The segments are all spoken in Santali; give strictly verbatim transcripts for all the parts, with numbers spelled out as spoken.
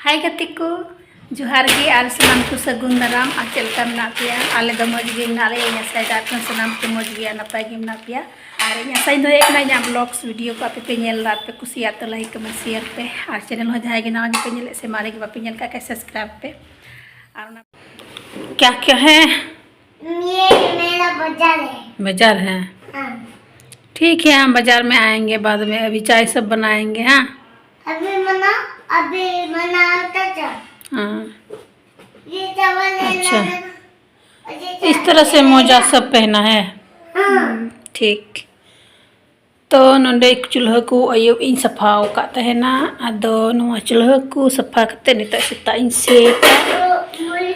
ᱦᱟᱭ ᱜᱟᱛᱮ ᱠᱚ, ᱡᱚᱦᱟᱨ ᱜᱮ ᱟᱨ ᱥᱟᱱᱟᱢ ᱠᱚ ᱥᱟᱹᱜᱩᱱ ᱫᱟᱨᱟᱢ᱾ ᱟᱨ ᱪᱮᱫ ᱞᱮᱠᱟ ᱢᱮᱱᱟᱜ ᱯᱮᱭᱟ? ᱟᱞᱮ ᱫᱚ ᱢᱚᱡᱽ ᱜᱮ ᱢᱮᱱᱟᱜ ᱞᱮᱭᱟ᱾ ᱤᱧ ᱟᱥᱟᱭᱮᱫᱟ ᱟᱯᱮ ᱦᱚᱸ ᱥᱟᱱᱟᱢ ᱠᱚ ᱢᱚᱡᱽ ᱜᱮᱭᱟ, ᱱᱟᱯᱟᱭ ᱜᱮ ᱢᱮᱱᱟᱜ ᱯᱮᱭᱟ᱾ ᱟᱨ ᱤᱧ ᱟᱥᱟᱧ ᱫᱚᱦᱚᱭᱮᱫ ᱠᱟᱱᱟ ᱤᱧᱟᱹᱜ vlogs video ᱠᱚ ᱟᱯᱮ ᱯᱮ ᱧᱮᱞ ᱮᱫᱟ, ᱟᱯᱮ ᱠᱩᱥᱤᱭᱟᱜ ᱛᱚ like, comment, share ᱯᱮ᱾ ᱟᱨ channel ᱦᱚᱸ ᱡᱟᱦᱟᱸᱭ ᱜᱮ ᱱᱟᱣᱟ ᱜᱮᱯᱮ ᱧᱮᱞᱮᱫ ᱥᱮ ᱢᱟᱨᱮ ᱜᱮ ᱵᱟᱯᱮ ᱧᱮᱞ ᱠᱟᱜ ᱠᱷᱟᱡ subscribe ᱯᱮ᱾ ᱟᱨ ᱚᱱᱟ क्या क्या है? ये मेरा बाजार है। बाजार है? हाँ। ठीक है, हम बाजार में आएंगे बाद में, अभी चाय सब बनाएंगे। हाँ, अभी बना, अभी बनाता था। हाँ। ये चावल है अच्छा। लाल, और ये इस तरह से मोजा सब पहना है। हाँ। ठीक। ᱛᱚ ᱱᱚᱰᱮ ᱪᱩᱞᱦᱟᱹ ᱠᱚ ᱟᱹᱭᱩᱵ ᱤᱧ ᱥᱟᱯᱷᱟ ᱟᱠᱟᱫ ᱛᱟᱦᱮᱱᱟ᱾ ᱟᱫᱚ ᱱᱚᱣᱟ ᱪᱩᱞᱦᱟᱹ ᱠᱚ ᱥᱟᱯᱷᱟ ᱠᱟᱛᱮ ᱱᱤᱛᱚᱜ ᱥᱮᱛᱟᱜ ᱤᱧ ᱥᱮᱴᱟ᱾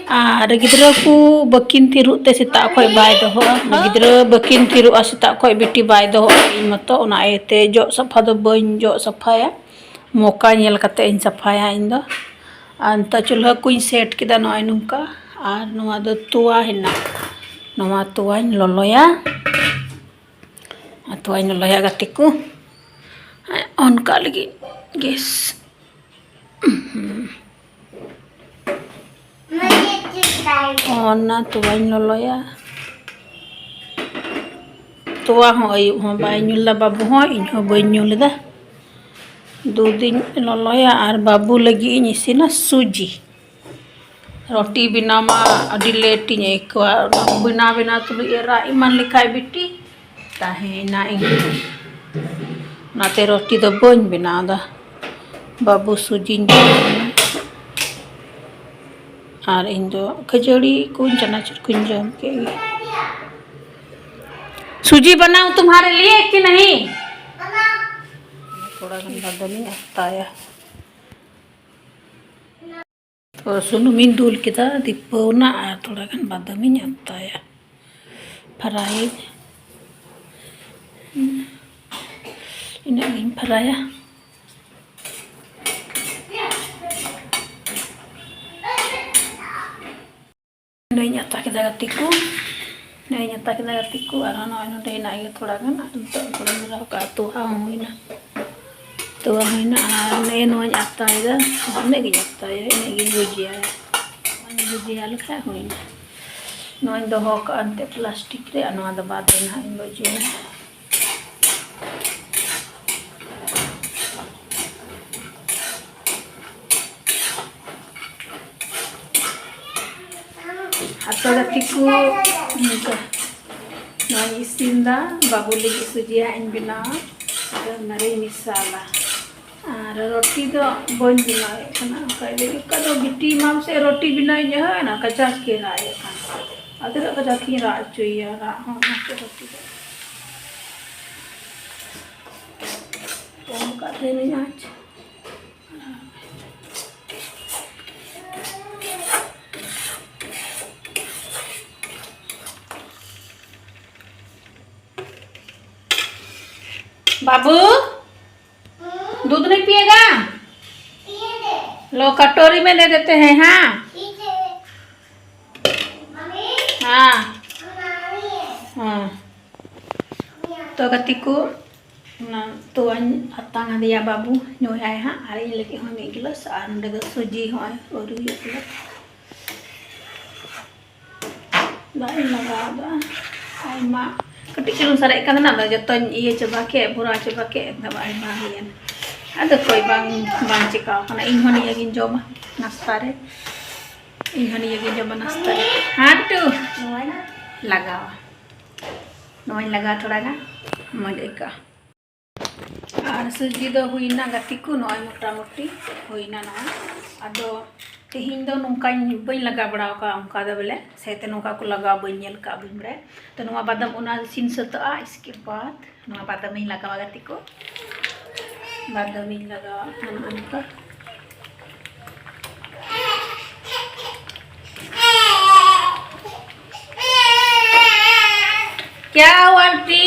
ᱟᱨ ᱜᱤᱫᱽᱨᱟᱹ ᱠᱚ ᱵᱟᱹᱠᱤᱱ ᱛᱷᱤᱨᱚᱜ ᱛᱮ ᱥᱮᱛᱟᱜ ᱠᱷᱚᱱ ᱵᱟᱭ ᱫᱚᱦᱚᱜᱼᱟ᱾ ᱜᱤᱫᱽᱨᱟᱹ ᱵᱟᱹᱠᱤᱱ ᱛᱷᱤᱨᱚᱜᱼᱟ ᱥᱮᱛᱟᱜ ᱠᱷᱚᱱ ᱵᱤᱴᱤ ᱵᱟᱭ ᱫᱚᱦᱚᱜᱼᱟ᱾ ᱤᱧ ᱢᱚᱛᱚ ᱚᱱᱟ ᱤᱭᱟᱹᱛᱮ ᱡᱚᱜ ᱥᱟᱯᱷᱟ ᱫᱚ ᱵᱟᱹᱧ ᱡᱚᱜ ᱥᱟᱯᱷᱟᱭᱟ, ᱢᱚᱠᱟ ᱧᱮᱞ ᱠᱟᱛᱮ ᱤᱧ ᱥᱟᱯᱷᱟᱭᱟ ᱤᱧ ᱫᱚ᱾ ᱟᱨ ᱱᱤᱛᱚᱜ ᱪᱩᱞᱦᱟᱹ ᱠᱚᱧ ᱥᱮᱴ ᱠᱮᱫᱟ ᱱᱚᱜᱼᱚᱭ ᱱᱚᱝᱠᱟ᱾ ᱟᱨ ᱱᱚᱣᱟ ᱫᱚ ᱛᱚᱣᱟ ᱦᱮᱱᱟᱜ, ᱱᱚᱣᱟ ᱛᱚᱣᱟᱧ ᱞᱚᱞᱚᱭᱟ᱾ ᱟᱨ ᱛᱚᱣᱟᱧ ᱞᱚᱞᱚᱭᱟ ᱜᱟᱛᱮ ᱠᱚ᱾ ᱚᱱᱠᱟ ᱞᱟᱹᱜᱤᱫ ᱜᱮᱥ᱾ ᱚᱱᱟ ᱛᱚᱣᱟᱧ ᱞᱚᱞᱚᱭᱟ᱾ ᱛᱚᱣᱟ ᱦᱚᱸ ᱟᱹᱭᱩᱵ ᱦᱚᱸ ᱵᱟᱭ ᱧᱩ ᱞᱮᱫᱟ ᱵᱟᱹᱵᱩ ᱦᱚᱸ, ᱤᱧ ᱦᱚᱸ ᱵᱟᱹᱧ ᱧᱩ ᱞᱮᱫᱟ᱾ ᱫᱩᱫᱤᱧ ᱞᱚᱞᱚᱭᱟ ᱟᱨ ᱵᱟᱹᱵᱩ ᱞᱟᱹᱜᱤᱫ ᱤᱧ ᱤᱥᱤᱱᱟ ᱥᱩᱡᱤ᱾ ᱨᱩᱴᱤ ᱵᱮᱱᱟᱣ ᱢᱟ ᱟᱹᱰᱤ ᱞᱮᱴ ᱤᱧ ᱟᱹᱭᱠᱟᱹᱣᱟ᱾ ᱚᱱᱟ ᱵᱮᱱᱟᱣ ᱵᱮᱱᱟᱣ ᱛᱩᱞᱩᱡ ᱮ ᱨᱟᱜ ᱮᱢᱟᱱ ᱞᱮᱠᱷᱟᱡ ᱵᱤᱴᱤ, ᱛᱟᱦᱮᱸᱭᱮᱱᱟ ᱤᱧ᱾ ᱚᱱᱟᱛᱮ ᱨᱩᱴᱤ ᱫᱚ ᱵᱟᱹᱧ ᱵᱮᱱᱟᱣ ᱮᱫᱟ᱾ ᱵᱟᱹᱵᱩ ᱥᱩᱡᱤᱧ ᱵᱮᱱᱟᱣ ᱟᱭᱟ᱾ ᱟᱨ ᱤᱧ ᱫᱚ ᱠᱷᱟᱹᱡᱟᱹᱲᱤ ᱠᱚᱧ ᱪᱟᱱᱟᱪᱩᱨ ᱠᱚᱧ ᱡᱚᱢ ᱠᱮᱫ ᱜᱮ᱾ सूजी बनाऊं तुम्हारे लिए कि नहीं? थोड़ा गंदा दनी आता है। ᱛᱚ ᱥᱩᱱᱩᱢᱤᱧ ᱫᱩᱞ ᱠᱮᱫᱟ ᱫᱤᱯᱟᱹᱣ ᱱᱟ ᱟᱨ ᱛᱷᱚᱲᱟ ᱜᱟᱱ ᱵᱟᱫᱟᱢᱤᱧ ᱟᱛᱟᱭᱟ, ᱯᱷᱨᱟᱭᱟᱹᱧ᱾ ᱤᱱᱟᱹᱜ ᱜᱤᱧ ᱯᱷᱨᱟᱭᱟ᱾ ᱱᱚᱜᱼᱚᱭ ᱤᱧ ᱟᱛᱟ ᱠᱮᱫᱟ ᱜᱟᱛᱮ ᱠᱚ, ᱱᱚᱜᱼᱚᱭ ᱤᱧ ᱟᱛᱟ ᱠᱮᱫᱟ ᱜᱟᱛᱮ ᱠᱚ, ᱟᱨᱦᱚᱸ ᱱᱚᱜᱼᱚᱭ ᱱᱚᱰᱮ ᱦᱮᱱᱟᱜ ᱜᱮᱭᱟ ᱛᱷᱚᱲᱟ ᱜᱟᱱ, ᱟᱨ ᱱᱤᱛᱚᱜ ᱛᱷᱚᱲᱟᱧ ᱵᱷᱚᱨᱟᱣ ᱠᱟᱜᱼᱟ, ᱩᱛᱩ ᱦᱚᱸ ᱦᱩᱭᱱᱟ᱾ ᱛᱚᱣᱟ ᱦᱩᱭᱱᱟ ᱟᱨ ᱱᱮᱜᱼᱮ ᱱᱚᱣᱟᱧ ᱟᱛᱟᱭᱮᱫᱟ᱾ ᱤᱱᱟᱹᱜ ᱜᱤᱧ ᱟᱛᱟᱭᱟ, ᱤᱱᱟᱹᱜ ᱜᱤᱧ ᱵᱷᱩᱡᱤᱭᱟ᱾ ᱱᱚᱣᱟᱧ ᱵᱷᱩᱡᱤᱭᱟ ᱞᱮᱠᱷᱟᱱ ᱦᱩᱭᱱᱟ᱾ ᱱᱚᱣᱟᱧ ᱫᱚᱦᱚ ᱠᱟᱜᱼᱟ ᱮᱱᱛᱮᱫ ᱯᱞᱟᱥᱴᱤᱠ ᱨᱮ, ᱟᱨ ᱱᱚᱣᱟ ᱫᱚ ᱵᱟᱫ ᱨᱮ ᱱᱟᱦᱟᱜ ᱤᱧ ᱵᱷᱩᱡᱤᱭᱟ᱾ ᱟᱛᱳ ᱜᱟᱛᱮ ᱠᱚ, ᱱᱚᱝᱠᱟ ᱱᱚᱣᱟᱧ ᱤᱥᱤᱱ ᱫᱟ, ᱵᱟᱹᱵᱩ ᱞᱟᱹᱜᱤᱫ ᱥᱩᱡᱤ ᱦᱟᱸᱜ ᱤᱧ ᱵᱮᱱᱟᱣᱟ᱾ ᱟᱫᱚ ᱚᱱᱟᱨᱮᱧ ᱢᱮᱥᱟᱞᱟ᱾ ᱟᱨ ᱨᱩᱴᱤ ᱫᱚ ᱵᱟᱹᱧ ᱵᱮᱱᱟᱣᱮᱫ ᱠᱟᱱᱟ, ᱚᱱᱠᱟ ᱜᱮ᱾ ᱚᱠᱟ ᱫᱚ ᱵᱤᱴᱤ ᱮᱢᱟᱢ ᱥᱮ ᱨᱩᱴᱤ ᱵᱮᱱᱟᱣᱤᱧ ᱮᱦᱚᱵ ᱮᱱᱟ, ᱠᱟᱡᱟᱠ ᱜᱮ ᱨᱟᱜ ᱮᱫ ᱠᱟᱱ᱾ ᱟᱫᱚ ᱠᱟᱡᱟᱠ ᱤᱧ ᱨᱟᱜ ᱦᱚᱪᱚᱭᱮᱭᱟ, ᱨᱟᱜ ᱦᱚᱸ ᱚᱱᱟᱛᱮ ᱨᱩᱴᱤ ᱫᱚ ᱠᱚᱢ ᱠᱟᱜ ᱛᱟᱦᱮᱱᱟᱹᱧ ᱟᱸᱪ᱾ बाबू, दूध नहीं पिएगा? लो, कटोरी में दे देते हैं। हाँ, हाँ, हाँ। ᱛᱚ ᱜᱟᱛᱮ ᱠᱚ, ᱚᱱᱟ ᱛᱚᱣᱟᱧ ᱟᱛᱟᱝ ᱟᱫᱮᱭᱟ ᱵᱟᱹᱵᱩ, ᱧᱩᱭᱟᱭ ᱦᱟᱸᱜ, ᱟᱨ ᱤᱧ ᱞᱟᱹᱜᱤᱫ ᱦᱚᱸ ᱢᱤᱫ ᱜᱤᱞᱟᱹᱥ, ᱟᱨ ᱱᱚᱸᱰᱮ ᱫᱚ ᱥᱩᱡᱤ ᱦᱚᱸᱜᱼᱚᱭ ᱟᱹᱣᱨᱤ ᱦᱩᱭᱩᱜ ᱠᱟᱱᱟ᱾ ᱫᱟᱜ ᱤᱧ ᱞᱟᱜᱟᱣ ᱫᱟ ᱟᱭᱢᱟ, ᱠᱟᱹᱴᱤᱡ ᱪᱩᱞᱩᱝ ᱥᱟᱨᱮᱡ ᱠᱟᱱ ᱛᱟᱦᱮᱱᱟ, ᱟᱫᱚ ᱡᱚᱛᱚᱧ ᱤᱭᱟᱹ ᱪᱟᱵᱟ ᱠᱮᱫ, ᱵᱷᱚᱨᱟᱣ ᱪᱟᱵᱟ ᱠᱮᱫ, ᱟᱫᱚ ᱟᱭᱢᱟ ᱦᱩᱭᱮᱱ᱾ ᱟᱫᱚ ᱠᱚᱭ ᱵᱟᱝ, ᱵᱟᱝ ᱪᱤᱠᱟᱣ ᱠᱟᱱᱟ, ᱤᱧ ᱦᱚᱸ ᱱᱤᱭᱟᱹ ᱜᱤᱧ ᱡᱚᱢᱟ ᱱᱟᱥᱛᱟ ᱨᱮ, ᱤᱧ ᱦᱚᱸ ᱱᱤᱭᱟᱹ ᱜᱤᱧ ᱡᱚᱢᱟ ᱱᱟᱥᱛᱟ ᱨᱮ᱾ ᱦᱟᱸᱴᱩ, ᱱᱚᱣᱟᱧ ᱞᱟᱜᱟᱣᱟ, ᱱᱚᱣᱟᱧ ᱞᱟᱜᱟᱣᱟ, ᱛᱷᱚᱲᱟ ᱜᱟᱱ ᱢᱚᱡᱽ ᱟᱹᱭᱠᱟᱹᱜᱼᱟ᱾ ᱟᱨ ᱥᱩᱡᱤ ᱫᱚ ᱦᱩᱭᱱᱟ ᱜᱟᱛᱮ ᱠᱚ, ᱱᱚᱜᱼᱚᱭ ᱢᱚᱴᱟᱢᱩᱴᱤ ᱦᱩᱭᱱᱟ ᱱᱚᱜᱼᱚᱭ᱾ ᱟᱫᱚ ᱛᱮᱦᱮᱧ ᱫᱚ ᱱᱚᱝᱠᱟᱧ ᱵᱟᱹᱧ ᱞᱟᱜᱟᱣ ᱵᱟᱲᱟ ᱟᱠᱟᱫᱼᱟ, ᱚᱱᱠᱟ ᱫᱚ ᱵᱚᱞᱮ ᱥᱮ ᱛᱮ ᱱᱚᱝᱠᱟ ᱠᱚ ᱞᱟᱜᱟᱣ ᱵᱟᱹᱧ ᱧᱮᱞ ᱠᱟᱜᱼᱟ, ᱵᱟᱹᱧ ᱵᱟᱲᱟᱭᱟ᱾ ᱛᱚ ᱱᱚᱣᱟ ᱵᱟᱫᱟᱢ ᱚᱱᱟ ᱤᱥᱤᱱ ᱥᱟᱹᱛᱟᱹᱜᱼᱟ, ᱤᱥᱠᱮ ᱵᱟᱫ ᱱᱚᱣᱟ ᱵᱟᱫᱟᱢᱤᱧ ᱞᱟᱜᱟᱣᱟ ᱜᱟᱛᱮ ᱠᱚ, ᱵᱟᱫᱟᱢᱤᱧ ᱞᱟᱜᱟᱣᱟ ᱱᱚᱜᱼᱚ ᱱᱚᱝᱠᱟ᱾ क्या हुआ ᱵᱤᱴᱤ?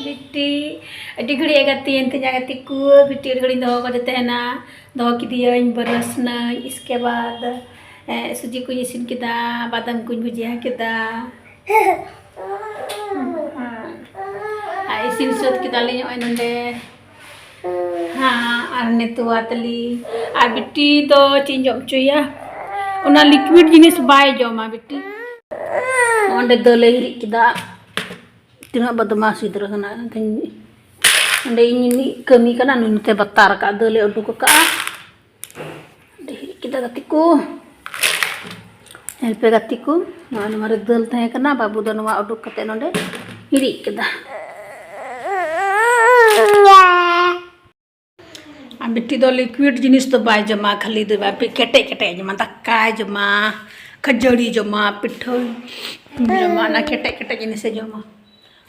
ᱵᱤᱴᱤ, ᱟᱹᱰᱤ ᱜᱷᱟᱹᱲᱤᱡ ᱮ ᱜᱟᱛᱮᱭᱮᱱ ᱛᱤᱧᱟ ᱜᱟᱛᱮ ᱠᱚ᱾ ᱵᱤᱴᱤ ᱟᱹᱰᱤ ᱜᱷᱟᱹᱲᱤᱡ ᱫᱚᱦᱚ ᱠᱟᱫᱮ ᱛᱟᱦᱮᱱᱟ, ᱫᱚᱦᱚ ᱠᱮᱫᱮᱭᱟᱹᱧ, ᱵᱟᱹᱨᱟᱹᱥ ᱱᱟᱹᱧ᱾ ᱤᱥᱠᱮ ᱵᱟᱫ, ᱮ, ᱥᱩᱡᱤ ᱠᱚᱧ ᱤᱥᱤᱱ ᱠᱮᱫᱟ, ᱵᱟᱫᱟᱢ ᱠᱚᱧ ᱵᱷᱩᱡᱤᱭᱟ ᱠᱮᱫᱟ᱾ ᱟᱨ ᱤᱥᱤᱱ ᱥᱟᱹᱛ ᱠᱮᱫᱟᱞᱤᱧ ᱱᱚᱜᱼᱚᱭ ᱱᱚᱰᱮ᱾ ᱦᱮᱸ, ᱟᱨ ᱱᱤᱛᱚᱜ ᱛᱟᱞᱤ᱾ ᱟᱨ ᱵᱤᱴᱤ ᱫᱚ ᱪᱮᱫ ᱤᱧ ᱡᱚᱢ ᱦᱚᱪᱚᱭᱟ? ᱚᱱᱟ liquid ᱡᱤᱱᱤᱥ ᱵᱟᱭ ᱡᱚᱢᱟ ᱵᱤᱴᱤ᱾ ᱚᱸᱰᱮ ᱫᱟᱹᱞᱮ ᱦᱤᱨᱤᱡ ᱠᱮᱫᱟ᱾ ᱛᱤᱱᱟᱹᱜ ᱵᱚᱫᱢᱟᱥ ᱜᱤᱫᱽᱨᱟᱹ ᱠᱟᱱᱟ᱾ ᱚᱸᱰᱮ ᱤᱧ ᱢᱤᱫ ᱠᱟᱹᱢᱤ ᱠᱟᱱᱟ, ᱱᱩᱭ ᱱᱚᱛᱮ ᱵᱟᱛᱟᱨ ᱟᱠᱟᱫ, ᱫᱟᱹᱞᱮ ᱩᱰᱩᱠ ᱟᱠᱟᱫᱼᱟ᱾ ᱚᱸᱰᱮ ᱦᱤᱨᱤᱡ ᱠᱮᱫᱟ ᱜᱟᱛᱮ ᱠᱚ᱾ ᱧᱮᱞ ᱯᱮ ᱜᱟᱛᱮ ᱠᱚ, ᱱᱚᱣᱟ, ᱱᱚᱣᱟ ᱨᱮ ᱫᱟᱹᱞ ᱛᱟᱦᱮᱸ ᱠᱟᱱᱟ, ᱵᱟᱹᱵᱩ ᱫᱚ ᱱᱚᱣᱟ ᱩᱰᱩᱠ ᱠᱟᱛᱮ ᱱᱚᱰᱮ ᱦᱤᱨᱤᱡ ᱠᱮᱫᱟ᱾ ᱟᱨ ᱵᱤᱴᱤ ᱫᱚ liquid ᱡᱤᱱᱤᱥ ᱫᱚ ᱵᱟᱭ ᱡᱚᱢᱟ, ᱠᱷᱟᱹᱞᱤ ᱫᱚ ᱵᱟᱭ, ᱠᱮᱴᱮᱡ ᱠᱮᱴᱮᱡ ᱡᱚᱢᱟ, ᱫᱟᱠᱟᱭ ᱡᱚᱢᱟ, ᱠᱷᱟᱹᱡᱟᱹᱲᱤ ᱡᱚᱢᱟ, ᱯᱤᱴᱷᱟᱹ ᱡᱚᱢᱟ, ᱚᱱᱟ ᱠᱮᱴᱮᱡ ᱠᱮᱴᱮᱡ ᱡᱤᱱᱤᱥᱮ ᱡᱚᱢᱟ᱾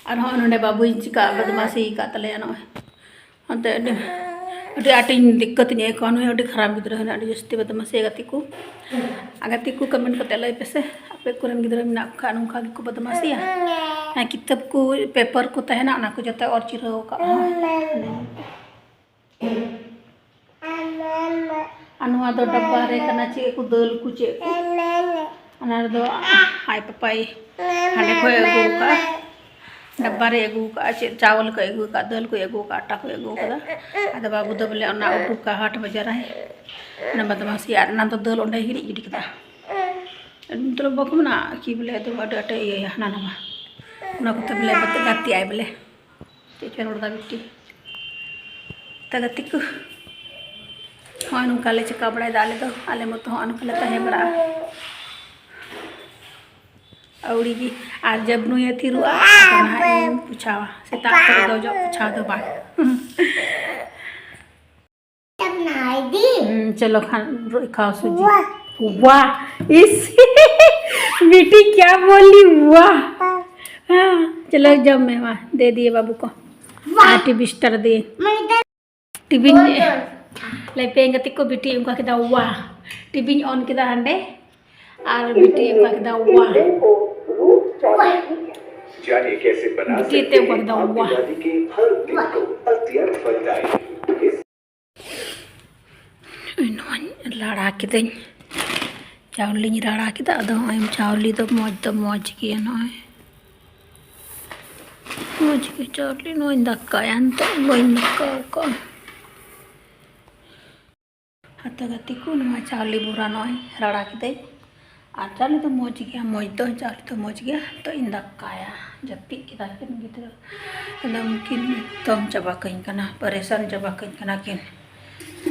ᱟᱨ ᱦᱚᱸᱜᱼᱚᱭ ᱱᱚᱰᱮ ᱵᱟᱹᱵᱩᱭ ᱪᱤᱠᱟ ᱵᱚᱫᱢᱟᱥᱤ ᱟᱠᱟᱫ ᱛᱟᱞᱮᱭᱟ ᱱᱚᱜᱼᱚᱭ᱾ ᱚᱱᱟᱛᱮ ᱟᱹᱰᱤ, ᱟᱹᱰᱤ ᱟᱸᱴᱤᱧ ᱫᱤᱠᱠᱟᱛ ᱤᱧ ᱟᱹᱭᱠᱟᱹᱣᱟ᱾ ᱱᱩᱭ ᱟᱹᱰᱤ ᱠᱷᱟᱨᱟᱯ ᱜᱤᱫᱽᱨᱟᱹ ᱠᱟᱱᱟᱭ, ᱟᱹᱰᱤ ᱡᱟᱹᱥᱛᱤ ᱵᱚᱫᱢᱟᱥᱤᱭᱟ ᱜᱟᱛᱮ ᱠᱚ᱾ ᱟᱨ ᱜᱟᱛᱮ ᱠᱚ comment ᱠᱟᱛᱮ ᱞᱟᱹᱭ ᱯᱮᱥᱮ, ᱟᱯᱮ ᱠᱚᱨᱮᱱ ᱜᱤᱫᱽᱨᱟᱹ ᱢᱮᱱᱟᱜ ᱠᱚ ᱠᱷᱟᱱ ᱱᱚᱝᱠᱟ ᱜᱮᱠᱚ ᱵᱚᱫᱢᱟᱥᱤᱭᱟ? ᱦᱮᱸ, ᱠᱤᱛᱟᱹᱵ ᱠᱚ, paper ᱠᱚ ᱛᱟᱦᱮᱱᱟ, ᱚᱱᱟ ᱠᱚ ᱡᱚᱛᱚ ᱚᱨ ᱪᱤᱨᱦᱟᱹᱣ ᱟᱠᱟᱫᱼᱟ᱾ ᱟᱨ ᱱᱚᱣᱟ ᱫᱚ ᱰᱟᱵᱵᱟ ᱨᱮ ᱠᱟᱱᱟ, ᱪᱮᱫ ᱠᱚ, ᱫᱟᱹᱞ ᱠᱚ, ᱪᱮᱫ ᱠᱚ᱾ ᱚᱱᱟ ᱨᱮᱫᱚ ᱟᱡ ᱯᱟᱯᱟᱭ ᱦᱟᱸᱰᱮ ᱠᱷᱚᱡ ᱟᱹᱜᱩ ᱟᱠᱟᱫᱼᱟ, ᱰᱟᱵᱵᱟ ᱨᱮᱭ ᱟᱹᱜᱩ ᱟᱠᱟᱫᱼᱟ, ᱪᱮᱫ ᱪᱟᱣᱞ ᱠᱚᱭ ᱟᱹᱜᱩ ᱟᱠᱟᱫ, ᱫᱟᱹᱞ ᱠᱚᱭ ᱟᱹᱜᱩ ᱟᱠᱟᱫ, ᱟᱴᱟ ᱠᱚᱭ ᱟᱹᱜᱩ ᱟᱠᱟᱫᱟ᱾ ᱟᱫᱚ ᱵᱟᱹᱵᱩ ᱫᱚ ᱵᱚᱞᱮ ᱚᱱᱟ ᱩᱰᱩᱠᱟ ᱦᱟᱴ ᱵᱟᱡᱟᱨᱟᱭ, ᱚᱱᱟ ᱵᱚᱫᱢᱟᱥᱤ᱾ ᱟᱨ ᱚᱱᱟ ᱫᱚ ᱫᱟᱹᱞ ᱚᱸᱰᱮ ᱦᱤᱨᱤᱡ ᱜᱤᱰᱤ ᱠᱮᱫᱟ᱾ ᱢᱚᱛᱞᱚᱵ ᱵᱟᱠᱚ ᱢᱮᱱᱟ ᱠᱤ ᱵᱚᱞᱮ ᱮᱠᱫᱚᱢ ᱟᱹᱰᱤ ᱟᱸᱴᱮ ᱤᱭᱟᱹᱭᱟ ᱦᱟᱱᱟ ᱱᱟᱣᱟ, ᱚᱱᱟ ᱠᱚᱛᱮ ᱵᱚᱞᱮ ᱜᱟᱛᱮᱜ ᱟᱭ ᱵᱚᱞᱮ᱾ ᱪᱮᱫ ᱯᱮ ᱨᱚᱲ ᱮᱫᱟ ᱵᱤᱴᱤ? ᱛᱟ ᱜᱟᱛᱮ ᱠᱚ, ᱦᱚᱸᱜᱼᱚᱭ ᱱᱚᱝᱠᱟ ᱞᱮ ᱪᱤᱠᱟ ᱵᱟᱲᱟᱭᱮᱫᱟ ᱟᱞᱮ ᱫᱚ᱾ ᱟᱞᱮ ᱢᱚᱛᱚ ᱦᱚᱸᱜᱼᱚᱭ ᱱᱚᱝᱠᱟ ᱞᱮ ᱛᱟᱦᱮᱸ ᱵᱟᱲᱟᱜᱼᱟ᱾ ᱟᱹᱣᱲᱤ ᱜᱮ᱾ ᱟᱨ ᱡᱟᱵ ᱱᱩᱭᱮ ᱛᱷᱤᱨᱚᱜᱼᱟ, ᱟᱫᱚ ᱱᱟᱦᱟᱜ ᱤᱧ ᱯᱚᱪᱷᱟᱣᱟ᱾ ᱥᱮᱛᱟᱜ ᱠᱷᱚᱱ ᱫᱚ ᱡᱚᱜ ᱯᱚᱪᱷᱟᱣ ᱫᱚ ᱵᱟᱝ᱾ हम्म, चलो खान खाओ सूजी। वाह। वाह। इस बेटी क्या बोली? वाह। हाँ, चलो जब मैं, वाह दे दिए बाबू को। वाह। हाँ, टीवी स्टार दिए। टीवी। ᱞᱟᱹᱭ ᱯᱮ ᱜᱟᱛᱮ ᱠᱚ, ᱵᱤᱴᱤ ᱚᱱᱠᱟ ᱠᱮᱫᱟ ᱣᱟᱦ᱾ ᱴᱤᱵᱷᱤᱧ ᱚᱱ ᱠᱮᱫᱟ ᱦᱟᱸᱰᱮ, ᱟᱨ ᱵᱤᱴᱤ ᱚᱱᱠᱟ ᱠᱮᱫᱟ ᱣᱟᱦ᱾ ᱵᱤᱴᱤ ᱛᱮ ᱚᱱᱠᱟ ᱠᱮᱫᱟ ᱣᱟᱦ᱾ ᱱᱚᱣᱟᱧ ᱞᱟᱲᱟ ᱠᱤᱫᱟᱹᱧ, ᱪᱟᱣᱞᱮᱧ ᱨᱟᱲᱟ ᱠᱮᱫᱟ᱾ ᱟᱫᱚ ᱱᱚᱜᱼᱚᱭ ᱪᱟᱣᱞᱮ ᱫᱚ ᱢᱚᱡᱽ ᱫᱚ ᱢᱚᱡᱽ ᱜᱮᱭᱟ ᱱᱚᱜᱼᱚᱭ᱾ ᱢᱚᱡᱽ ᱜᱮ ᱪᱟᱣᱞᱮ ᱱᱚᱣᱟᱧ ᱫᱟᱠᱟᱭᱟ, ᱱᱤᱛᱚᱜ ᱵᱟᱹᱧ ᱫᱟᱠᱟ ᱟᱠᱟᱫᱼᱟ᱾ ᱦᱟᱛᱟ ᱜᱟᱛᱮ ᱠᱚ, ᱱᱚᱣᱟ ᱪᱟᱣᱞᱮ ᱵᱚᱨᱟ ᱱᱚᱜᱼᱚᱭ ᱨᱟᱲᱟ ᱠᱤᱫᱟᱹᱧ᱾ ᱟᱨ ᱪᱟᱣᱞᱮ ᱫᱚ ᱢᱚᱡᱽ ᱜᱮᱭᱟ, ᱢᱚᱡᱽ ᱫᱚ ᱪᱟᱣᱞᱮ ᱫᱚ ᱢᱚᱡᱽ ᱜᱮᱭᱟ᱾ ᱛᱚ ᱤᱧ ᱫᱟᱠᱟᱭᱟ, ᱡᱟᱹᱯᱤᱫ ᱠᱮᱫᱟ ᱠᱤᱱ ᱜᱤᱫᱽᱨᱟᱹ᱾ ᱮᱠᱫᱚᱢ ᱠᱤᱱ ᱮᱠᱫᱚᱢ ᱪᱟᱵᱟ ᱠᱟᱹᱧ ᱠᱟᱱᱟ, ᱯᱟᱨᱮᱥᱟᱱ ᱪᱟᱵᱟ ᱠᱟᱹᱧ ᱠᱟᱱᱟ ᱠᱤᱱ᱾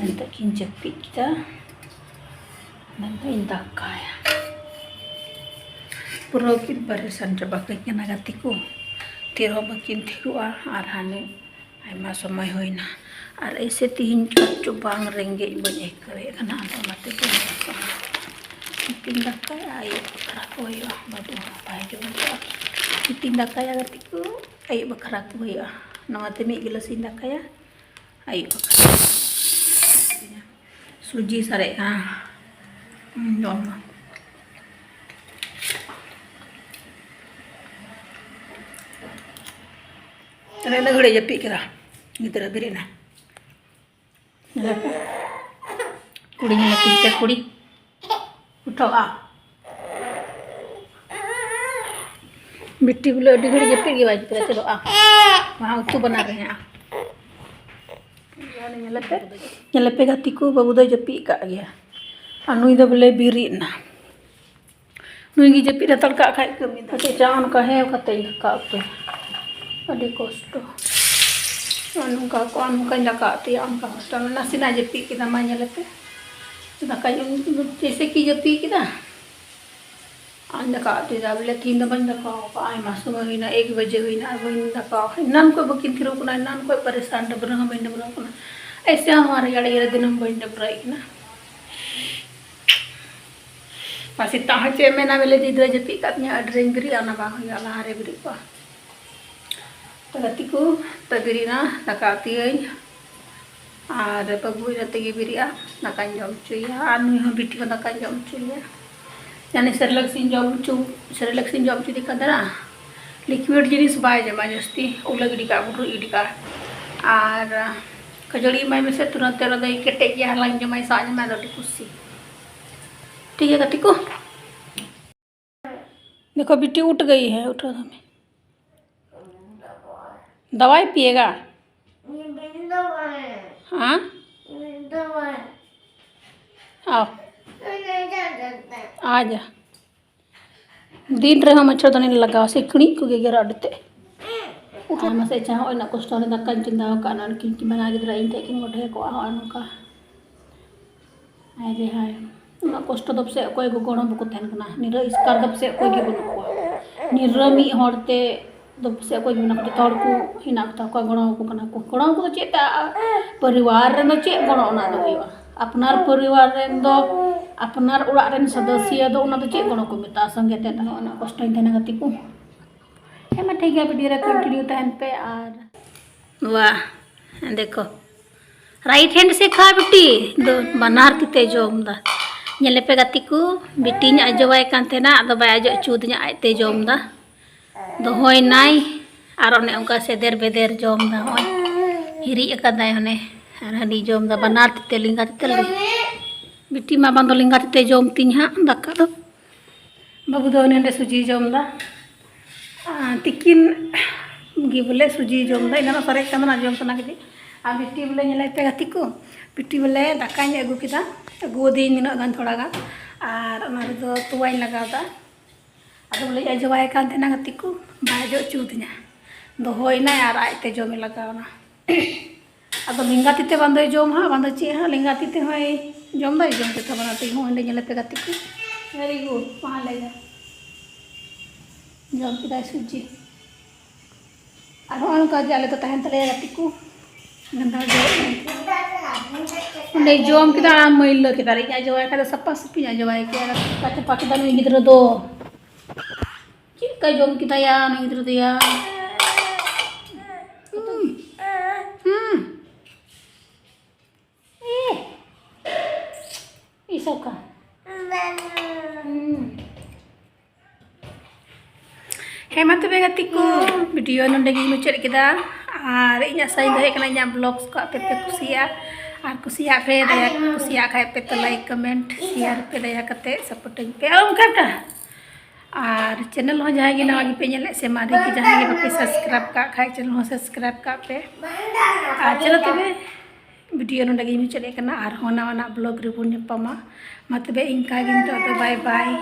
ᱱᱤᱛᱚᱜ ᱠᱤᱱ ᱡᱟᱹᱯᱤᱫ ᱠᱮᱫᱟ᱾ ᱢᱮᱱᱫᱚ ᱤᱧ ᱫᱟᱠᱟᱭᱟ᱾ ᱯᱩᱨᱟᱹ ᱠᱤᱱ ᱯᱟᱨᱮᱥᱟᱱ ᱪᱟᱵᱟ ᱠᱟᱹᱧ ᱠᱟᱱᱟ ᱜᱟᱛᱮ ᱠᱚ᱾ ᱛᱷᱤᱨ ᱦᱚᱸ ᱵᱟᱹᱠᱤᱱ ᱛᱷᱤᱨᱚᱜᱼᱟ᱾ ᱟᱨ ᱦᱟᱱᱮ ᱟᱭᱢᱟ ᱥᱚᱢᱚᱭ ᱦᱩᱭᱱᱟ᱾ ᱟᱨ ᱮᱭᱥᱮ ᱛᱮᱦᱮᱧ ᱪᱚ ᱵᱟᱝ ᱨᱮᱸᱜᱮᱡ ᱵᱟᱹᱧ ᱟᱹᱭᱠᱟᱹᱣᱮᱫ ᱠᱟᱱᱟ, ᱟᱫᱚ ᱚᱱᱟᱛᱮ ᱵᱟᱹᱧ ᱫᱟᱠᱟᱭᱟ᱾ ᱱᱩᱠᱤᱱ ᱫᱟᱠᱟᱭᱟ, ᱟᱹᱭᱩᱵ ᱵᱟᱠᱷᱨᱟ ᱠᱚ ᱦᱩᱭᱩᱜᱼᱟ, ᱵᱟᱹᱵᱩ ᱦᱚᱸ ᱵᱟᱭ ᱡᱚᱢ ᱠᱟᱜᱼᱟ᱾ ᱱᱩᱠᱤᱱ ᱫᱟᱠᱟᱭᱟ ᱜᱟᱛᱮ ᱠᱚ, ᱟᱹᱭᱩᱵ ᱵᱟᱠᱷᱨᱟ ᱠᱚ ᱦᱩᱭᱩᱜᱼᱟ᱾ ᱱᱚᱣᱟᱛᱮ ᱢᱤᱫ ᱜᱤᱞᱟᱹᱥ ᱤᱧ ᱫᱟᱠᱟᱭᱟ, ᱟᱹᱭᱩᱵ ᱵᱟᱠᱷᱨᱟ᱾ ᱥᱩᱡᱤ ᱥᱟᱨᱮᱡ ᱠᱟᱱᱟ, ᱡᱚᱢ ᱢᱟ᱾ ᱛᱟᱦᱞᱮ ᱤᱱᱟᱹ ᱜᱷᱟᱹᱲᱤᱡ ᱡᱟᱹᱯᱤᱫ ᱠᱮᱫᱟ ᱜᱤᱫᱽᱨᱟᱹ, ᱵᱮᱨᱮᱫ ᱮᱱᱟ᱾ ᱧᱮᱞ ᱯᱮ, ᱠᱩᱲᱤ ᱧᱮᱞ ᱯᱮ, ᱠᱩᱲᱤ ᱩᱴᱷᱟᱹᱣ ᱟ᱾ ᱵᱤᱴᱤ ᱵᱚᱞᱮ ᱟᱹᱰᱤ ᱜᱷᱟᱹᱲᱤᱡ ᱡᱟᱹᱯᱤᱫ ᱜᱮ ᱵᱟᱭ ᱡᱟᱹᱯᱤᱫᱟ, ᱪᱮᱫᱚᱜᱼᱟ᱾ ᱢᱟ ᱩᱛᱩ ᱵᱟᱱᱟᱨ ᱨᱮ ᱦᱮᱸ᱾ ᱧᱮᱞ ᱯᱮ, ᱧᱮᱞ ᱯᱮ ᱜᱟᱛᱮ ᱠᱚ, ᱵᱟᱹᱵᱩ ᱫᱚᱭ ᱡᱟᱹᱯᱤᱫ ᱟᱠᱟᱫ ᱜᱮᱭᱟ᱾ ᱟᱨ ᱱᱩᱭ ᱫᱚ ᱵᱚᱞᱮ ᱵᱮᱨᱮᱫ ᱮᱱᱟ᱾ ᱱᱩᱭ ᱜᱮ ᱡᱟᱹᱯᱤᱫ ᱦᱟᱛᱟᱲ ᱠᱟᱜ ᱠᱷᱟᱡ ᱠᱟᱹᱢᱤ ᱫᱚ᱾ ᱪᱮᱫ ᱪᱚᱝ ᱚᱱᱠᱟ ᱦᱮᱸ ᱠᱟᱛᱮ ᱤᱧ ᱫᱟᱠᱟ ᱩᱛᱩ᱾ ᱟᱹᱰᱤ ᱠᱚᱥᱴᱚ᱾ ᱱᱚᱜᱼᱚ ᱱᱚᱝᱠᱟ ᱠᱚ, ᱱᱚᱝᱠᱟᱧ ᱫᱟᱠᱟ ᱩᱛᱩᱭᱟ, ᱚᱱᱠᱟ ᱠᱚᱥᱴᱚ᱾ ᱱᱟᱥᱮᱱᱟᱜ ᱡᱟᱹᱯᱤᱫ ᱠᱮᱫᱟ, ᱢᱟ ᱧᱮᱞ ᱯᱮ᱾ ᱫᱟᱠᱟᱧ ᱩᱱ-, ᱡᱮᱭᱥᱮ ᱠᱤ ᱡᱟᱹᱯᱤᱫ ᱠᱮᱫᱟ᱾ ᱟᱨ ᱫᱟᱠᱟ ᱩᱛᱩᱭᱮᱫᱟ ᱵᱚᱞᱮ, ᱛᱤᱦᱤᱧ ᱫᱚ ᱵᱟᱹᱧ ᱫᱟᱠᱟ ᱟᱠᱟᱫᱼᱟ, ᱟᱭᱢᱟ ᱥᱚᱢᱚᱭ ᱦᱩᱭᱱᱟ, ᱮᱠ ᱵᱟᱡᱮ ᱦᱩᱭᱱᱟ, ᱟᱨ ᱵᱟᱹᱧ ᱫᱟᱠᱟ ᱟᱠᱟᱫᱼᱟ᱾ ᱮᱱᱟᱱ ᱠᱷᱚᱱ ᱵᱟᱹᱠᱤᱱ ᱛᱷᱤᱨᱚᱜ ᱠᱟᱱᱟ, ᱮᱱᱟᱱ ᱠᱷᱚᱱ ᱯᱟᱨᱮᱥᱟᱱ, ᱰᱟᱹᱵᱽᱨᱟᱹ ᱦᱚᱸ ᱵᱟᱹᱧ ᱰᱟᱹᱵᱽᱨᱟᱹ ᱠᱟᱱᱟ᱾ ᱮᱭᱥᱮ ᱦᱚᱸ ᱨᱮᱭᱟᱲ ᱤᱭᱟᱹ ᱨᱮ ᱫᱤᱱᱟᱹᱢ ᱵᱟᱹᱧ ᱰᱟᱹᱵᱽᱨᱟᱹᱭᱮᱫ ᱠᱟᱱᱟ᱾ ᱟᱨ ᱥᱮᱛᱟᱜ ᱦᱚᱸ ᱪᱮᱫ ᱮᱢ ᱢᱮᱱᱟ, ᱵᱚᱞᱮ ᱜᱤᱫᱽᱨᱟᱹ ᱡᱟᱹᱯᱤᱫ ᱠᱟᱫ ᱛᱤᱧᱟᱹ, ᱟᱹᱰᱤ ᱨᱮᱧ ᱵᱮᱨᱮᱫᱼᱟ, ᱚᱱᱟ ᱵᱟᱝ ᱦᱩᱭᱩᱜᱼᱟ, ᱞᱟᱦᱟ ᱨᱮ ᱵᱮᱨᱮᱫ ᱠᱚᱜᱼᱟ᱾ ᱛᱚ ᱜᱟᱛᱮ ᱠᱚ, ᱛᱚ ᱵᱮᱨᱮᱫ ᱮᱱᱟ, ᱫᱟᱠᱟ ᱩᱛᱩᱭᱟᱹᱧ᱾ ᱟᱨ ᱵᱟᱹᱵᱩ ᱤᱱᱟᱹ ᱛᱮᱜᱮ ᱵᱮᱨᱮᱫᱼᱟ, ᱫᱟᱠᱟᱧ ᱡᱚᱢ ᱦᱚᱪᱚᱭᱮᱭᱟ, ᱟᱨ ᱱᱩᱭ ᱦᱚᱸ ᱵᱤᱴᱤ ᱦᱚᱸ ᱫᱟᱠᱟᱧ ᱡᱚᱢ ᱦᱚᱪᱚᱭᱮᱭᱟ᱾ ᱡᱟᱱᱮ ᱥᱮᱨᱮᱞᱮᱠᱥ ᱤᱧ ᱡᱚᱢ ᱦᱚᱪᱚ, ᱥᱮᱨᱮᱞᱮᱠᱥ ᱤᱧ ᱡᱚᱢ ᱦᱚᱪᱚᱭᱮᱫᱮ ᱠᱷᱟᱱ ᱫᱚ ᱱᱟ, ᱞᱤᱠᱩᱭᱤᱰ ᱡᱤᱱᱤᱥ ᱵᱟᱭ ᱡᱚᱢᱟ ᱡᱟᱹᱥᱛᱤ, ᱩᱞᱟᱹ ᱜᱤᱰᱤ ᱠᱟᱜᱼᱟ, ᱵᱩᱰᱨᱩᱡ ᱜᱤᱰᱤ ᱠᱟᱜᱼᱟ᱾ ᱟᱨ ᱠᱷᱟᱹᱡᱟᱹᱲᱤ ᱮᱢᱟᱭ ᱢᱮᱥᱮ, ᱛᱩᱨᱟᱹᱱᱛ ᱛᱮ ᱫᱚᱭ ᱠᱮᱴᱮᱡ ᱜᱮᱭᱟ, ᱦᱟᱞᱟᱧ ᱡᱚᱢᱟᱭ, ᱥᱟᱜ ᱡᱚᱢᱟᱭ ᱫᱚ ᱟᱹᱰᱤ ᱠᱩᱥᱤ᱾ ᱴᱷᱤᱠ ᱜᱮᱭᱟ ᱜᱟᱛᱮ ᱠᱚ, ᱫᱮᱠᱷᱚ ᱵᱤᱴᱤ ᱩᱴ ᱜᱟᱭᱤ ᱦᱮ, ᱩᱴᱷᱟᱣ ᱫᱚ ᱢᱮ᱾ दवाई पिएगा? हाँ। आओ। आ जा। ᱫᱤᱱ ᱨᱮᱦᱚᱸ ᱢᱟᱪᱷᱟ ᱫᱟᱹᱱᱤ ᱞᱟᱜᱟᱣᱟ, ᱥᱤᱠᱲᱤᱡ ᱠᱚ ᱜᱮᱜᱮᱨᱟ ᱟᱹᱰᱤ ᱛᱮ᱾ ᱟᱨ ᱢᱟᱥᱮ ᱟᱪᱪᱷᱟ, ᱦᱚᱸᱜᱼᱚᱭ ᱩᱱᱟᱹᱜ ᱠᱚᱥᱴᱚ ᱨᱮ ᱫᱟᱠᱟᱧ ᱪᱚᱸᱫᱟ ᱟᱠᱟᱫ, ᱱᱩᱠᱤᱱ ᱠᱤᱱ ᱵᱟᱱᱟᱨ ᱜᱤᱫᱽᱨᱟᱹ ᱤᱧ ᱴᱷᱮᱱ ᱠᱤᱱ ᱢᱚᱴᱷᱮ ᱠᱚᱜᱼᱟ, ᱦᱚᱸᱜᱼᱚᱭ ᱱᱚᱝᱠᱟ᱾ ᱦᱟᱭ ᱨᱮ ᱦᱟᱭ, ᱩᱱᱟᱹᱜ ᱠᱚᱥᱴᱚ ᱫᱚ ᱯᱟᱥᱮᱡ ᱚᱠᱚᱭ ᱜᱚᱜᱚ ᱦᱚᱲ ᱦᱚᱸ ᱵᱟᱠᱚ ᱛᱟᱦᱮᱱ ᱠᱟᱱᱟ, ᱱᱤᱨᱟᱹ ᱮᱥᱠᱟᱨ ᱫᱚ ᱯᱟᱥᱮᱡ ᱚᱠᱚᱭ ᱜᱮ ᱵᱟᱹᱱᱩᱜ ᱠᱚᱣᱟ᱾ ᱱᱤᱨᱟᱹ ᱢᱤᱫ ᱦᱚᱲ ᱛᱮ ᱫᱚ ᱯᱟᱥᱮᱡ ᱚᱠᱚᱭ ᱜᱮ ᱵᱟᱹᱱᱩᱜ ᱠᱚᱣᱟ, ᱡᱚᱛᱚ ᱦᱚᱲ ᱠᱚ ᱦᱮᱱᱟᱜ ᱠᱚᱛᱟ ᱠᱚᱣᱟ, ᱜᱚᱲᱚ ᱟᱠᱚ ᱠᱟᱱᱟ ᱠᱚ᱾ ᱜᱚᱲᱚ ᱟᱠᱚ ᱫᱚ ᱪᱮᱫ ᱛᱮ? ᱟ-, ᱟ-, ᱯᱚᱨᱤᱵᱟᱨ ᱨᱮᱱ ᱫᱚ ᱪᱮᱫ ᱜᱚᱲᱚ ᱚᱱᱟ ᱫᱚ ᱦᱩᱭᱩᱜᱼᱟ? ᱟᱯᱱᱟᱨ ᱯᱚᱨᱤᱵᱟᱨ ᱨᱮᱱ ᱫᱚ, ᱟᱯᱱᱟᱨ ᱚᱲᱟᱜ ᱨᱮᱱ ᱥᱚᱫᱚᱥᱭᱚ ᱫᱚ ᱚᱱᱟ ᱫᱚ ᱪᱮᱫ ᱜᱚᱲᱚ ᱠᱚ ᱢᱮᱛᱟᱜᱼᱟ? ᱥᱚᱸᱜᱮ ᱛᱮ ᱛᱟᱦᱮᱸ ᱩᱱᱟᱹᱜ ᱠᱚᱥᱴᱚᱧ ᱛᱟᱦᱮᱱᱟ ᱜᱟᱛᱮ ᱠᱚ᱾ ᱦᱮᱸ ᱢᱟ ᱴᱷᱤᱠ ᱜᱮᱭᱟ, ᱵᱷᱤᱰᱤᱭᱳ ᱨᱮ ᱠᱚᱱᱴᱤᱱᱤᱭᱩ ᱛᱟᱦᱮᱱ ᱯᱮ᱾ ᱟᱨ ᱣᱟᱦ, ᱫᱮᱠᱷᱚ, ᱨᱟᱭᱤᱴ ᱦᱮᱱᱰ ᱥᱮ ᱠᱷᱟ ᱵᱤᱴᱤ ᱫᱚ ᱵᱟᱱᱟᱨ ᱛᱤ ᱛᱮ ᱡᱚᱢ ᱫᱟ᱾ ᱧᱮᱞᱮ ᱯᱮ ᱜᱟᱛᱮ ᱠᱚ, ᱵᱤᱴᱤᱧ ᱟᱡᱚᱣᱟᱭ ᱠᱟᱱ ᱛᱟᱦᱮᱱᱟ, ᱟᱫᱚ ᱵᱟᱭ ᱟᱡᱚ ᱦᱚᱪᱚ ᱟᱹᱫᱤᱧᱟ, ᱟᱡ ᱛᱮ ᱡᱚᱢ ᱫᱟ᱾ ᱫᱚᱦᱚᱭ ᱱᱟᱭ ᱟᱨ ᱚᱱᱮ ᱚᱱᱠᱟ ᱥᱮᱫᱮᱨ ᱵᱮᱫᱮᱨ ᱡᱚᱢ ᱫᱟ᱾ ᱱᱚᱜᱼᱚᱭ ᱦᱤᱨᱤᱡ ᱟᱠᱟᱫᱟᱭ ᱦᱟᱱᱮ, ᱟᱨ ᱦᱟᱹᱱᱤ ᱡᱚᱢ ᱫᱟ ᱵᱟᱱᱟᱨ ᱛᱤ ᱛᱮ, ᱞᱮᱸᱜᱟ ᱛᱤ ᱛᱮ᱾ ᱵᱤᱴᱤ ᱢᱟ ᱵᱟᱝ ᱫᱚ ᱞᱮᱸᱜᱟ ᱛᱤ ᱛᱮ ᱡᱚᱢ ᱛᱤᱧ ᱦᱟᱸᱜ ᱫᱟᱠᱟ ᱫᱚ᱾ ᱵᱟᱹᱵᱩ ᱫᱚ ᱩᱱᱤ ᱚᱸᱰᱮ ᱥᱩᱡᱤᱭ ᱡᱚᱢ ᱫᱟ᱾ ᱟᱨ ᱛᱤᱠᱤᱱ ᱜᱮ ᱵᱚᱞᱮ ᱥᱩᱡᱤᱭ ᱡᱚᱢ ᱫᱟ, ᱮᱱᱟᱱᱚᱜ ᱥᱟᱨᱮᱡ ᱠᱟᱱ ᱛᱟᱦᱮᱱᱟ, ᱡᱚᱢ ᱥᱟᱱᱟ ᱠᱮᱫᱮ᱾ ᱟᱨ ᱵᱤᱴᱤ ᱵᱚᱞᱮ ᱧᱮᱞᱮ ᱯᱮ ᱜᱟᱛᱮ ᱠᱚ, ᱵᱤᱴᱤ ᱵᱚᱞᱮ ᱫᱟᱠᱟᱧ ᱟᱹᱜᱩ ᱠᱮᱫᱟ, ᱟᱹᱜᱩ ᱟᱹᱫᱤᱧ ᱱᱤᱱᱟᱹᱜ ᱜᱟᱱ ᱛᱷᱚᱲᱟ ᱜᱟᱱ, ᱟᱨ ᱚᱱᱟ ᱨᱮᱫᱚ ᱛᱚᱣᱟᱧ ᱞᱟᱜᱟᱣ ᱫᱟ᱾ ᱟᱫᱚ ᱵᱚᱞᱮ ᱟᱡᱚᱣᱟᱭ ᱠᱟᱱ ᱛᱟᱦᱮᱱᱟ ᱜᱟᱛᱮ ᱠᱚ, ᱵᱟᱭ ᱟᱡᱚ ᱦᱚᱪᱚ ᱟᱹᱫᱤᱧᱟ, ᱫᱚᱦᱚᱭᱮᱱᱟᱭ ᱟᱨ ᱟᱡᱛᱮ ᱡᱚᱢᱮ ᱞᱟᱜᱟᱣᱱᱟ᱾ ᱟᱫᱚ ᱞᱮᱸᱜᱟ ᱛᱤ ᱛᱮ ᱵᱟᱝ ᱫᱚᱭ ᱡᱚᱢ ᱦᱟᱸᱜ, ᱵᱟᱝ ᱫᱚ ᱪᱮᱫ ᱦᱟᱸᱜ, ᱞᱮᱸᱜᱟ ᱛᱤ ᱛᱮ ᱦᱚᱸᱭ ᱡᱚᱢ ᱫᱟᱭ, ᱡᱚᱢ ᱛᱮ ᱛᱟᱵᱚᱱᱟ ᱛᱮᱦᱚᱸ᱾ ᱚᱸᱰᱮ ᱧᱮᱞᱮ ᱯᱮ ᱜᱟᱛᱮ ᱠᱚ, very good, ᱢᱟ ᱞᱟᱹᱭ ᱢᱮ᱾ ᱡᱚᱢ ᱠᱮᱫᱟᱭ ᱥᱩᱡᱤ᱾ ᱟᱨ ᱦᱚᱸᱜᱼᱚ ᱱᱚᱝᱠᱟ ᱜᱮ ᱟᱞᱮ ᱫᱚ ᱛᱟᱦᱮᱱ ᱛᱟᱞᱮᱭᱟ ᱜᱟᱛᱮ ᱠᱚ᱾ ᱜᱟᱱᱫᱷᱟᱣ ᱡᱚᱢ᱾ ᱚᱸᱰᱮ ᱡᱚᱢ ᱠᱮᱫᱟ ᱟᱨ ᱢᱟᱹᱭᱞᱟᱹ ᱠᱮᱫᱟ᱾ ᱤᱧ ᱟᱡᱚᱣᱟᱭ ᱠᱷᱟᱡ ᱫᱚ ᱥᱟᱯᱷᱟ ᱥᱟᱹᱯᱷᱤᱧ ᱟᱡᱚᱣᱟᱭ ᱠᱮᱫᱟ᱾ ᱪᱮᱫ ᱞᱮᱠᱟᱭ ᱡᱚᱢ ᱠᱮᱫᱟ ᱭᱟ ᱱᱩᱭ ᱜᱤᱫᱽᱨᱟᱹ ᱫᱚ? ᱦᱩᱸ᱾ ᱦᱩᱸ᱾ ᱤ ᱥᱚᱠᱟ᱾ ᱦᱩᱸ᱾ ᱦᱮᱸ ᱢᱟ ᱛᱚᱵᱮ ᱜᱟᱛᱮ ᱠᱚ, ᱵᱷᱤᱰᱤᱭᱳ ᱱᱚᱰᱮ ᱜᱤᱧ ᱢᱩᱪᱟᱹᱫ ᱠᱮᱫᱟ᱾ ᱟᱨ ᱤᱧ ᱟᱥᱟᱧ ᱫᱚᱦᱚᱭᱮᱫ ᱠᱟᱱᱟ ᱤᱧᱟᱹᱜ ᱵᱞᱚᱜᱥ ᱠᱚ ᱟᱯᱮ ᱯᱮ ᱠᱩᱥᱤᱭᱟᱜᱼᱟ᱾ ᱟᱨ ᱠᱩᱥᱤᱭᱟᱜ ᱯᱮ, ᱫᱟᱭᱟ, ᱠᱩᱥᱤᱭᱟᱜ ᱠᱷᱟᱡ ᱯᱮ ᱛᱚ ᱞᱟᱭᱤᱠ, ᱠᱚᱢᱮᱱᱴ, ᱥᱮᱭᱟᱨ ᱯᱮ ᱫᱟᱭᱟ ᱠᱟᱛᱮ, ᱥᱟᱯᱳᱨᱴᱟᱹᱧ ᱯᱮ᱾ ᱟᱨ ᱚᱱᱠᱟ ᱞᱮᱠᱟ ᱟᱨ channel ᱦᱚᱸ ᱡᱟᱦᱟᱸᱭ ᱜᱮ ᱱᱟᱣᱟ ᱜᱮᱯᱮ ᱧᱮᱞᱮᱫ ᱥᱮ ᱢᱟᱨᱮ ᱜᱮ ᱡᱟᱦᱟᱸᱭ ᱜᱮ ᱵᱟᱯᱮ subscribe ᱠᱟᱜ ᱠᱷᱟᱡ channel ᱦᱚᱸ subscribe ᱠᱟᱜ ᱯᱮ᱾ ᱟᱨ ᱪᱚᱞᱚ ᱛᱚᱵᱮ video ᱱᱚᱰᱮ ᱜᱮᱧ ᱢᱩᱪᱟᱹᱫ ᱮᱫ ᱠᱟᱱᱟ᱾ ᱟᱨᱦᱚᱸ ᱱᱟᱣᱟᱱᱟᱜ vlog ᱨᱮᱵᱚᱱ ᱧᱟᱯᱟᱢᱟ᱾ ᱢᱟ ᱛᱚᱵᱮ ᱤᱱᱠᱟ ᱜᱮ ᱱᱤᱛᱚᱜ ᱫᱚ bye bye᱾